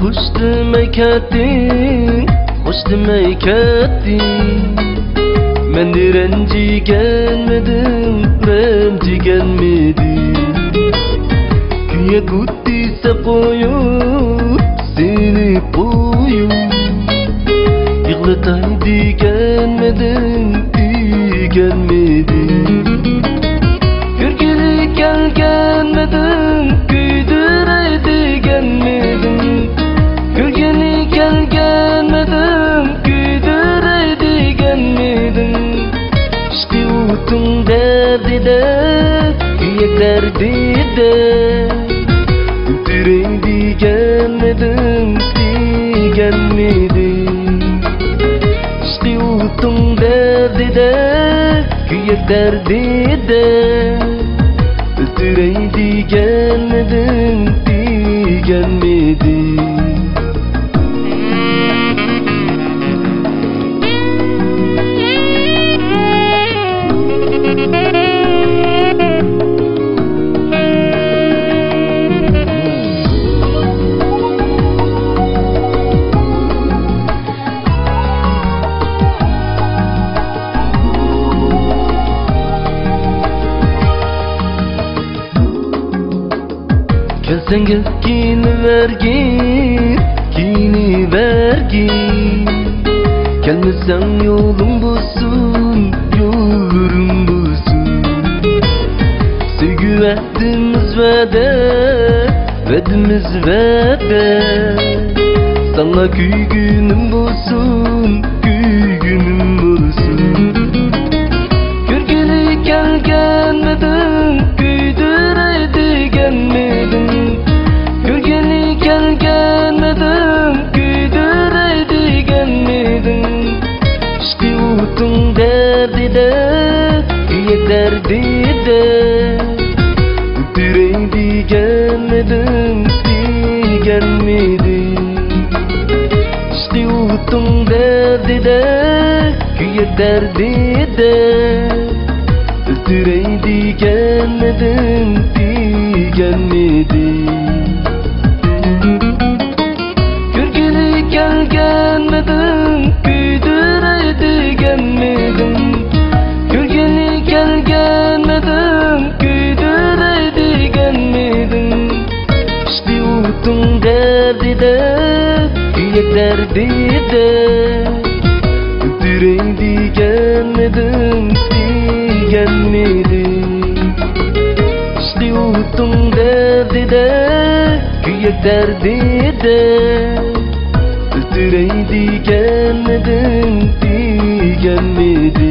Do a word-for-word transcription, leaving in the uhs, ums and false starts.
خوش دېمەي كەتتىڭ، خوش دېمەي كەتتىڭ. مەن رەنجىگەنمىدىم، رەنجىگەنمىدىم. كۆيەك ئوت دېسە قويۇپ، سېلىپ قويۇپ، يىغلىتاي دېگەنمىدىم، دېگەنمىدىم. كۆرگىلى كەلگەنمىدىم، كۆيدۈرەي دېگەنمىدىم. كۆرگىلى كەلگەنمىدىم، كۆيدۈرەي دېگەنمىدىم. ئىشقى ئوتۇڭ دەردىدە، كۆيەك دەردىدە، ئۆلتۈرەي دېگەنمىدىم، دېگەنمىدىم. ئىشقى ئوتۇڭ دەردىدە، كۆيەك دەردىدە، ئۆلتۈرەي دېگەنمىدىم، دېگەنمىدىم. كەلسەڭ گەپ كېلىۋەرگىن، كېلىۋەرگىن. كەلمىسەڭ يولۇڭ بولسۇن، يولۇڭ بولسۇن. سۆيگۈ ۋەدىمىز ۋەدە، ۋەدىمىز ۋەدە. ساڭا كۆيگىنىم بولسۇن، كۆيگىنىم بولسۇن. كۆرگىلى كەلگەنمىدىم، كۆيدۈرەي دېگەنمىدىم. كۆرگىلى كەلگەنمىدىم، كۆيدۈرەي دېگەنمىدىم. ئىشقى ئوتۇڭ دەردىدە، كۆيەك دەردىدە، ئۆلتۈرەي دېگەنمىدىم، دېگەنمىدىم. ئىشقى ئوتۇڭ دەردىدە، كۆيەك دەردىدە، ئۆلتۈرەي دېگەنمىدىم، دېگەنمىدىم. كۆرگىلى كەلگەنمىدىم، كۆيدۈرەي دېگەنمىدىم. كۆرگىلى كەلگەنمىدىم، كۆيدۈرەي دېگەنمىدىم. ئىشقى ئوتۇڭ دەردىدە، كۆيەك دەردىدە، ئۆلتۈرەي دېگەنمىدىم، دېگەنمىدىم. ئىشقى ئوتۇڭ دەردىدە، كۆيەك دەردىدە، ئۆلتۈرەي دېگەنمىدىم، دېگەنمىدىم.